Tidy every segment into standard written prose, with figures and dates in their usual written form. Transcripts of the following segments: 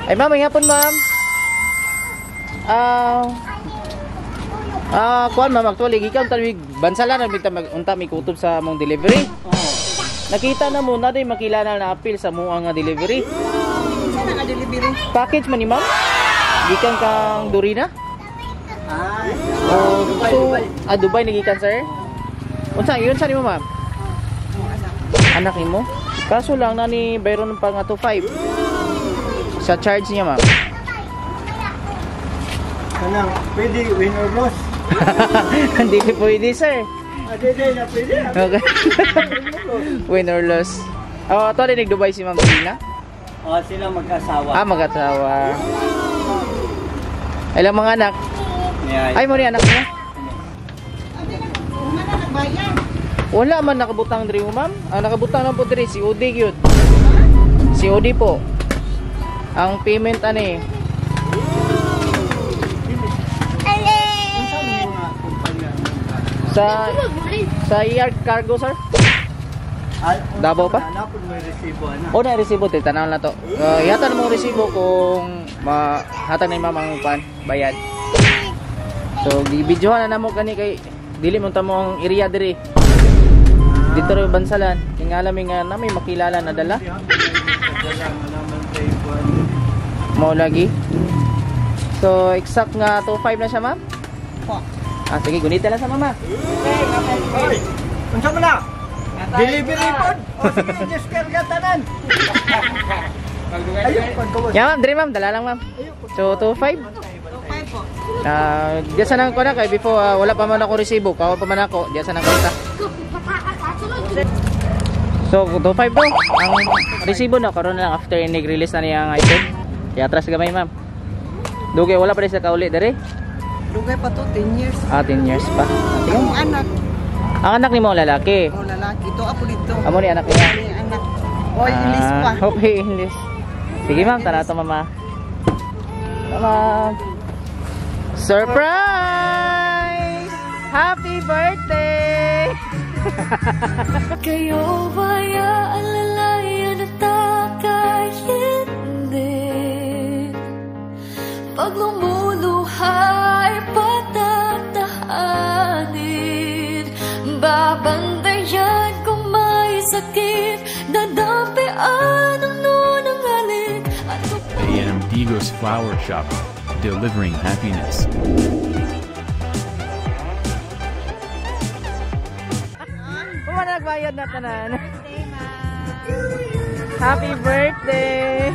Ay, ma'am, may hapon, ma'am. Kuan, ma'am, actually gikan ta mig Bansalan mi ta mag unta mi kutob sa among delivery. Nakita na mo na day makilala na apil sa mo nga delivery. Saan nga delivery? Package man ni ma'am. Gikan kang Dorina. Ah, Oh, Dubai, so, Dubai. Ah, Dubai nagikan, sir. Unsa yun sa nimo, ma'am? Anak nimo? Kaso lang na ni Byron pa nga 25. Sa charge niya, ma'am. Kanang pwede win or loss. Hindi ko pwede, sir. Ah, di, di, na pwede. Okay. Win or loss. Oh, ito rin nag-Dubai si Ma'am Dorina. Oh, sila mag-asawa. Ah, mag-asawa. Ilang mga anak? Yeah. Ay, mo ni anak niya. Wala man nakabutang diri mo, ma'am. Ang nakabutang lang po diri si Odi gyud. Si Odi po. Ang payment ani. Unsa mo nga kumpanya? Sa ER Cargo, sir. Ah, unsa Davao pa? na, Napod mo yung resibo ana. O na resibo te tanaw na to. Yata na mong resibo kung mahatag na yung mamang pan bayad. So gibidyohan na namo kani kay dili man ta mo ang area diri. Dito rin Bansalan. Tingala mi nga na may makilala na dala. Dala nga naman kay kuan. Mao lagi. So exact nga 25 na siya, ma'am? Po. Ah, sige, gunita lang sa mama. Oy, unsa man na? Delivery pod. O sige, just karga tanan. Ayun, pagkawas. Ya, ma'am, diri ma'am, dala lang, ma'am. So 25. Ah, diya sa nang ko na kay before wala pa man ako resibo, kawa pa man ako, diya sa nang kwarta. So 25 do. Ang resibo na karon na lang after inig-release na niya ang item. Kaya atras gamay, ma'am. Dugay wala pa rin sa kauli diri. Dugay pa to, 10 years. Ah, 10 years pa. Ah, tingnan. Ang anak, Ang anak ni mo lalaki. o lalaki, to ako dito. Amo ni anak niya. Ang anak. Oy, ilis pa. Ah, okay, English. Sige, ma'am, tara to, mama. Mama. Surprise! Happy birthday! Kayo ba'y aalalayan at takayin din? Pag lumuluha ay patatahanin, babantayan kung may sakit, dadampian ang nunang halik at A&M Digos Flower Shop, delivering happiness. Kuma nagbayad na tanan. Happy birthday!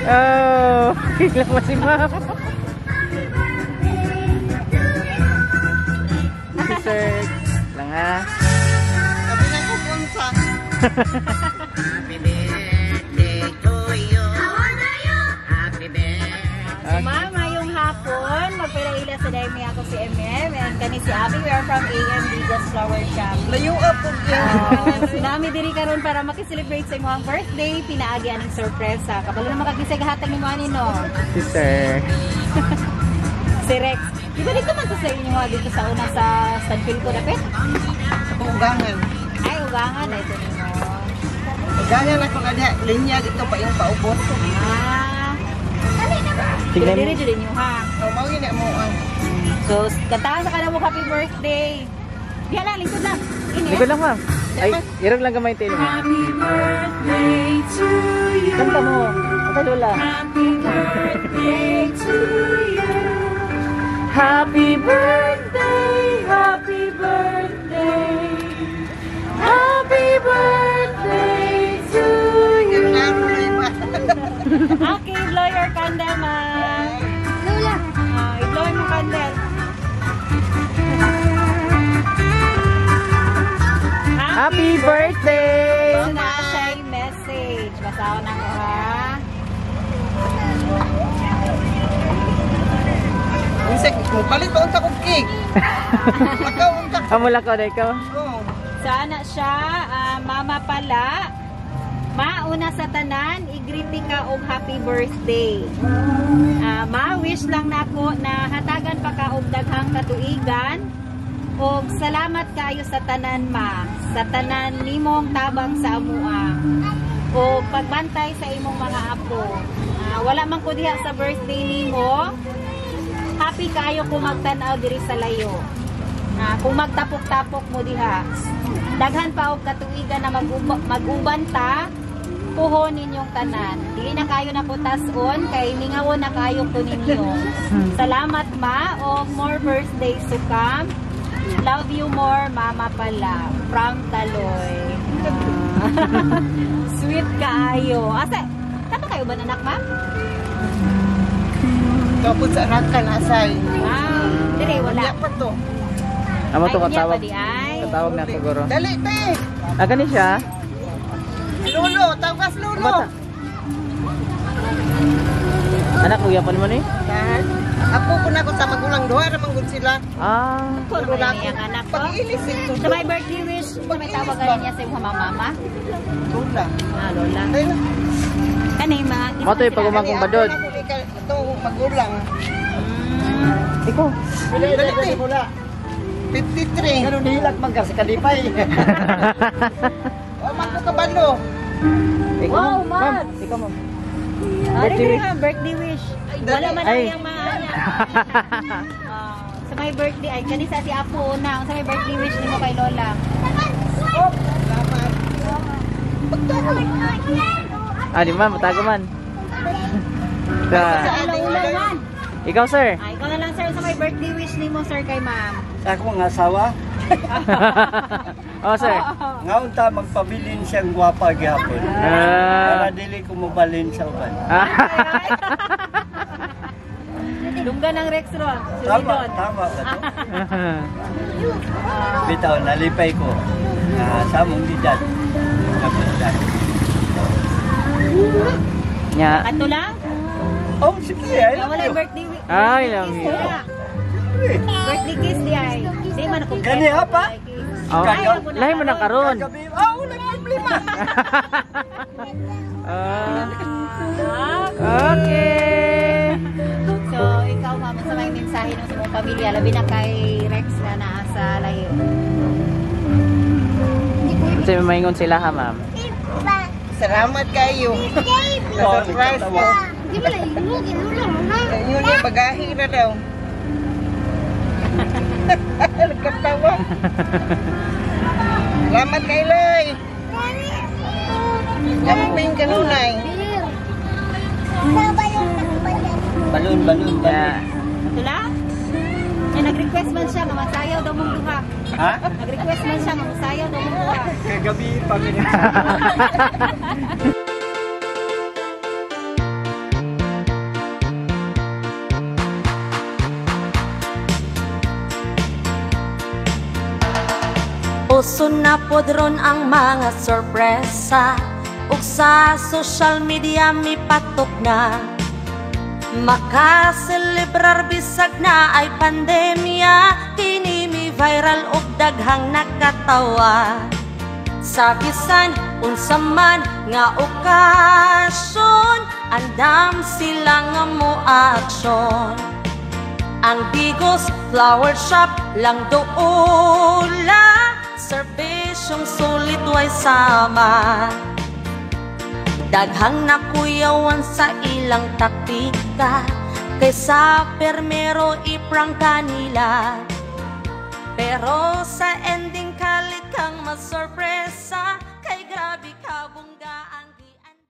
Oh, ilang pa si ma'am. Si sir. Lang ha. Sabi na ko punsa. Happy birthday to you. Happy birthday. Okay. Ma'am, ngayong hapon, magpiraila sa daymi ako si MM and kani si Abby. We are from AM Bigas Flower Shop. Layo up po yan. Nami diri karon para makiselebrate sa imong birthday, pinaagi aning sorpresa. Kabalo na makagisay gahatag nimo ani no. Si sir. Si Rex. Di ba dito man to sa inyo ha? Dito sa una sa Stanfield ko dapit? Ugangan. Ay, ugangan na ito nimo. Ugangan ako na diha. Linya dito pa yung paubot. Ah. Tignan mo. Diri diri inyo ha. So, mao yun mo ang. So, kantahan sa kanamo happy birthday. Diya lang, lingkod lang. Ini, Likod lang, ma'am. Ay, irog lang gamay tayo. Happy birthday to you. Kanta mo. Kanta, Lola. Happy birthday to you. Happy birthday, happy birthday. Happy birthday to you. Klaro na iba. Okay, blow your candle, ma. Lola. I-blow mo candle. Happy birthday! Ito na siya yung message. Basahon ako, ha? Unsa mo palit pa unsa kog cake. Lakaw unsa. Amo lakaw na ikaw. Oh. Sana siya, mama pala. Mauna sa tanan, i-greeting ka og happy birthday. Ma-wish lang nako na hatagan pa ka og daghang katuigan Og salamat kayo sa tanan, ma, sa tanan nimong tabang sa amua. O pagbantay sa imong mga apo. Wala man ko diha sa birthday nimo. Happy kayo kung magtan-aw diri sa layo. Kung magtapok-tapok mo diha. Daghan pa og katuigan na mag-uban ta puhon ninyong tanan. Dili na kayo na tas-on kay mingawon na kayo ko ninyo. Salamat, ma, og more birthdays to come. Love you more, Mama pala. From Taloy. Sweet kaayo. Asa, tama kayo ba anak, ma'am? Tapos sa rangka na asay. Ah, dire wala. Unya pa to. Amo to Ay, unya katawag. pa di ay. Katawag na siguro. Dali te. Ah, kani siya? Lolo, tawas lolo. Bata. Anak kuya pa naman eh. Tahan. Apo ko na ko sa magulang duha ra man gud sila. Ah. Ko Wala naman ko. iyang anak ko. Pag-ilis ito. Sa may birthday wish, sa may tawag niya sa imong mama. Lola. Ah, lola. Ay, na. Kani mga Mo to yung pagumang kong badod. Ako na ko ito magulang. Ikaw. Pila Dali, edad te. ka mula? 53. Ganun nihilak man ka sa kalipay. O man ko kabalo. Ikaw, Wow, ma'am. Mads. Ikaw, ma'am. Ah, Birthday dili wish. nga, birthday wish. Wala man Ay. ang iyang mga anak. Ah, sa may birthday ay kani sa si Apo una, sa may birthday wish nimo kay Lola. Salamat. Ah, di man, matago man. Sa, Sa ating Lola man. ikaw, sir. Ay, ikaw na lang, sir, sa may birthday wish nimo, sir, kay ma'am. Sa akong asawa, Oh, sir. nga unta magpabilin siyang gwapa gihapon. Ah. Para dili ko mobalin sa uban. Ah. Dunggan ng Rex Ron. Tama, Sulidon. tama ba to? Bitaw, nalipay ko. Sa among edad. Kapunta. Nya. Ato lang? Oh, sige, I love Wala you. birthday wish. Ay, love you. Birthday kiss di ay. Di man ako. Gani, ha, pa? Oh. Lahi mo na karon. Kagabi, ah, wala problema. Ah. Ah, Okay. So, ikaw, ma'am, sa may mensahe ng sa mong pamilya, labi na kay Rex na naa sa layo. Unsa may maingon sila ha, ma'am? Salamat kayo. Na-surprise ko. Yun yung bagahe na daw. Nagkatawa. Salamat kay Loy. Kamping kanunay. Balon, balon, balon. Nya. Ito lang? Eh, nag-request man siya nga masayaw daw mong duha. Ha? Nag-request man siya nga masayaw daw mong duha. Kagabi pa kami. Uso na pod ron ang mga sorpresa ug sa social media mipatok na. Makaselebrar bisag na ay pandemya, kini mi viral ug daghang nakatawa. Sa bisan unsa man nga okasyon, andam sila nga mo aksyon. Ang Digos Flower Shop lang doula, serbisyong sulit way sama. Daghang nakuyawan sa ilang taktika, kaysa permero iprangka nila. Pero sa ending kalit kang masorpresa.